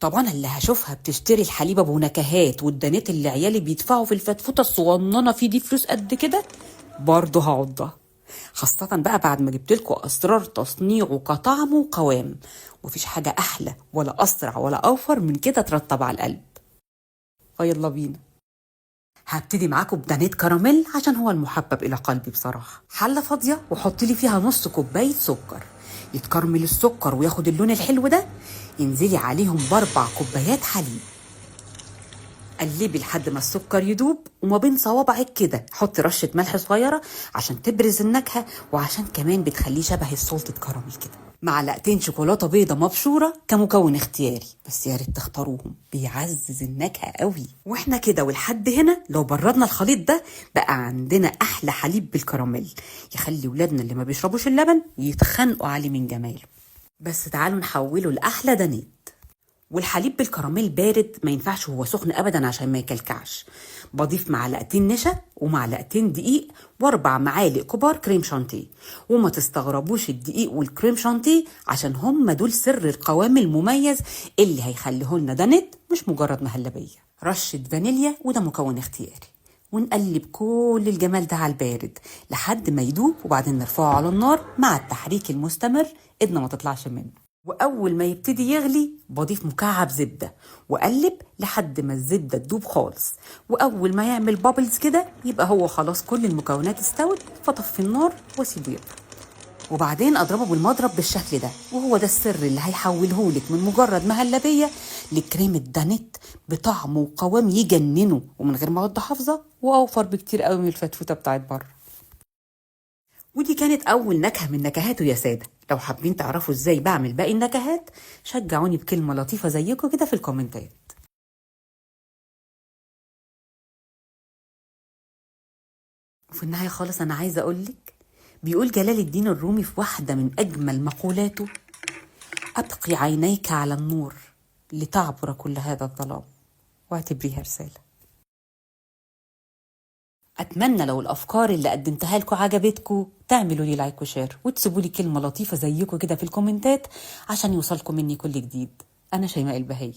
طب انا اللي هشوفها بتشتري الحليب ابو نكهات والدانيت اللي عيالي بيدفعوا في الفتفوته الصغننه في دي فلوس قد كده، برضه هعضها، خاصة بقى بعد ما جبت لكم أسرار تصنيعه كطعم وقوام. مفيش حاجة أحلى ولا أسرع ولا أوفر من كده ترطب على القلب. فيلا بينا. هبتدي معاكم بدانيت كراميل عشان هو المحبب إلى قلبي بصراحة. حلة فاضية وحط لي فيها نص كوباية سكر، يتكرمل السكر وياخد اللون الحلو ده. انزلي عليهم ب4 كوبايات حليب، قلبي لحد ما السكر يدوب، وما بين صوابعك كده حطي رشة ملح صغيرة عشان تبرز النكهة، وعشان كمان بتخليه شبه ال salted caramel كده. معلقتين شوكولاتة بيضة مبشورة كمكون اختياري، بس يا ريت تختاروهم، بيعزز النكهة قوي. واحنا كده ولحد هنا لو بردنا الخليط ده بقى عندنا أحلى حليب بالكراميل، يخلي ولادنا اللي ما بيشربوش اللبن يتخانقوا عليه من جماله. بس تعالوا نحوله لأحلى دانيت. والحليب بالكراميل بارد ما ينفعش هو سخن ابدا عشان ما يكلكعش. بضيف معلقتين نشا ومعلقتين دقيق و4 معالق كبار كريم شانتيه، وما تستغربوش الدقيق والكريم شانتيه عشان هم دول سر القوام المميز اللي هيخليه لنا دانيت مش مجرد مهلبية. رشه فانيليا وده مكون اختياري، ونقلب كل الجمال ده على البارد لحد ما يدوب، وبعدين نرفعه على النار مع التحريك المستمر ايدنا ما تطلعش منه. وأول ما يبتدي يغلي بضيف مكعب زبدة وأقلب لحد ما الزبدة تدوب خالص، وأول ما يعمل bubbles كده يبقى هو خلاص كل المكونات استوت، فطفي النار واسيبه يبرد. وبعدين أضربه بالمضرب بالشكل ده، وهو ده السر اللي هيحولهولك من مجرد مهلبية لكريمة دانيت بطعم وقوام يجننه، ومن غير مواد حافظة، وأوفر بكتير قوي من الفتفوتة بتاعت بره. ودي كانت أول نكهة من نكهاته يا سادة. لو حابين تعرفوا إزاي بعمل باقي النكهات شجعوني بكلمة لطيفة زيكم كده في الكومنتات. وفي النهاية خالص أنا عايزة أقولك، بيقول جلال الدين الرومي في واحدة من أجمل مقولاته: أبقي عينيك على النور لتعبر كل هذا الظلام، واعتبريها رسالة. أتمنى لو الأفكار اللي قدمتها لكم عجبتكم تعملوا لي like و share، وتسيبوا لي كلمة لطيفة زيكم كده في الكومنتات عشان يوصلكم مني كل جديد. أنا شيماء البهي.